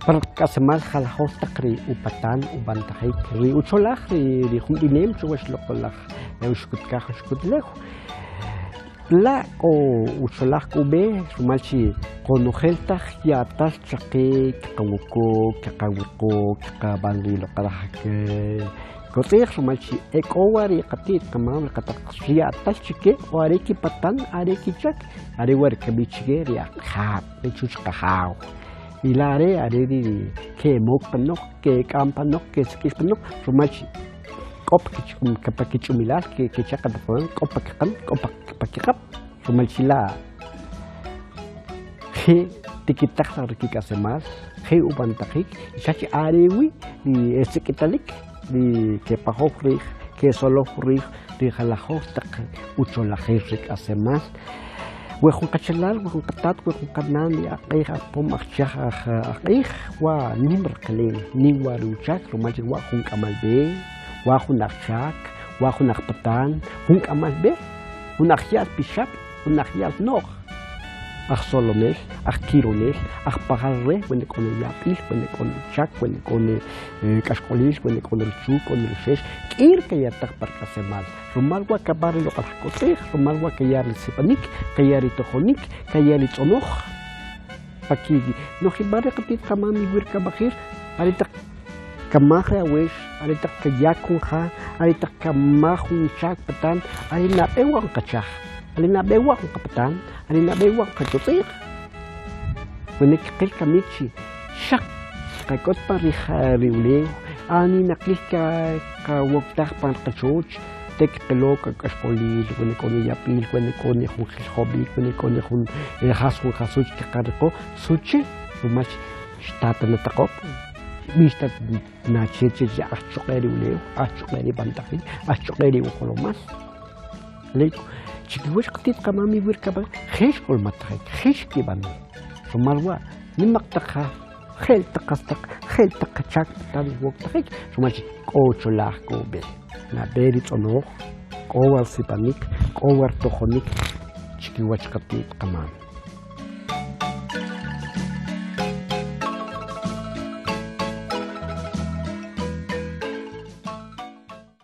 Pa k'aslemal jalajoj taq ri upatan ub'antajik ri ucholaj ri jun b'inem chuwach loq'olaj uxkut kaj uxkut ulew. La' k'o ucholaj k'o ub'e rumal chi qonojel taj ya'tal chaqe kaqawoko, kaqawiqo, kaqab'an ri loq'alaj kotz'i'j rumal chi e k'o wa' ri qati't qamam ri qataq ya'tal chike o are kipatan are kichak are wa' ri kib'ix chike ri ajq'ijab', ri chuch qajaw y la' are' are ri ke'emok panoq, ke'ek'am panoq, ke'sik'ix panoq rumal chi k'o pa kich'umilal kecha' k'o pa kiqan, k'o pa kiq'ab' rumal chi la' je' tikitaq ri kik'aslemal, je' ub'antajik xa chi are wi ri e sik'italik ri kepajow riij, kesolow riij ri jalajoj taq ucholajil ri k'aslemal. We jun qachalal, we jun qatat, we jun qanan, ri ajq'ij, ajpom, ajchaj, ajq'ij, wa nim reqele'n, nim wa ri uchak rumal che wa jun k'amal b'e, wa jun ajchak, wa jun ajpatan, jun k'amal b'e, jun ajya'l pixab', jun ajya'l no'j. Ajsolonel, ajkironel, ajpajal re, wene k'o ne yab'il, wene k'o ne chak, wene k'o ne k'axk'olil, wene k'o ne ri chuk, k'o ne ri xex, k'i ri kayataj pa ri k'aslemal. Rumal wa' kab'an ri loq'alaj k'otz'i'j, rumal wa' kaya ri sipanik, kaya ri tojonik, kaya ri tz'onoj. Pa kinojib'al ri qati't qamam iwir kab'ajir, are taq kamaj ri awex, are taq kayak jun ja, are taq kamaj jun chak patan, are nab'e wa' jun qachaj, are nab'e wa' jun qapatan, are nab'e wa' jun qak'otz'i'j. Wene kqil kamik chi xaq kqak'ot pa ri ja ri ulew, aninaqil kawoktaj pa qachoch, te kqilo k'axk'olil, wene k'o ne yab'il, wene k'o ne jun jiljob'ik, wene k'o ne jun jas jun jasuch kqariqo, suche rumal xtatanataqob', xb'ix ta na chech che ajchoq'e ri ulew, ajchoq'e ri b'antajik, ajchoq'e ri ujolomal. Chikiwach qati't qamam iwir kab'an je xk'ulmatajik, je xkib'ano. Rumal wa' nimaq taq ja, je'l taq jastaq, je'l taq qachak tan woktajik, rumal che k'o cholaj k'o ub'e. Nab'e ri tz'onoj, k'o war sipanik, k'o war tojonik chikiwach qati't qamam.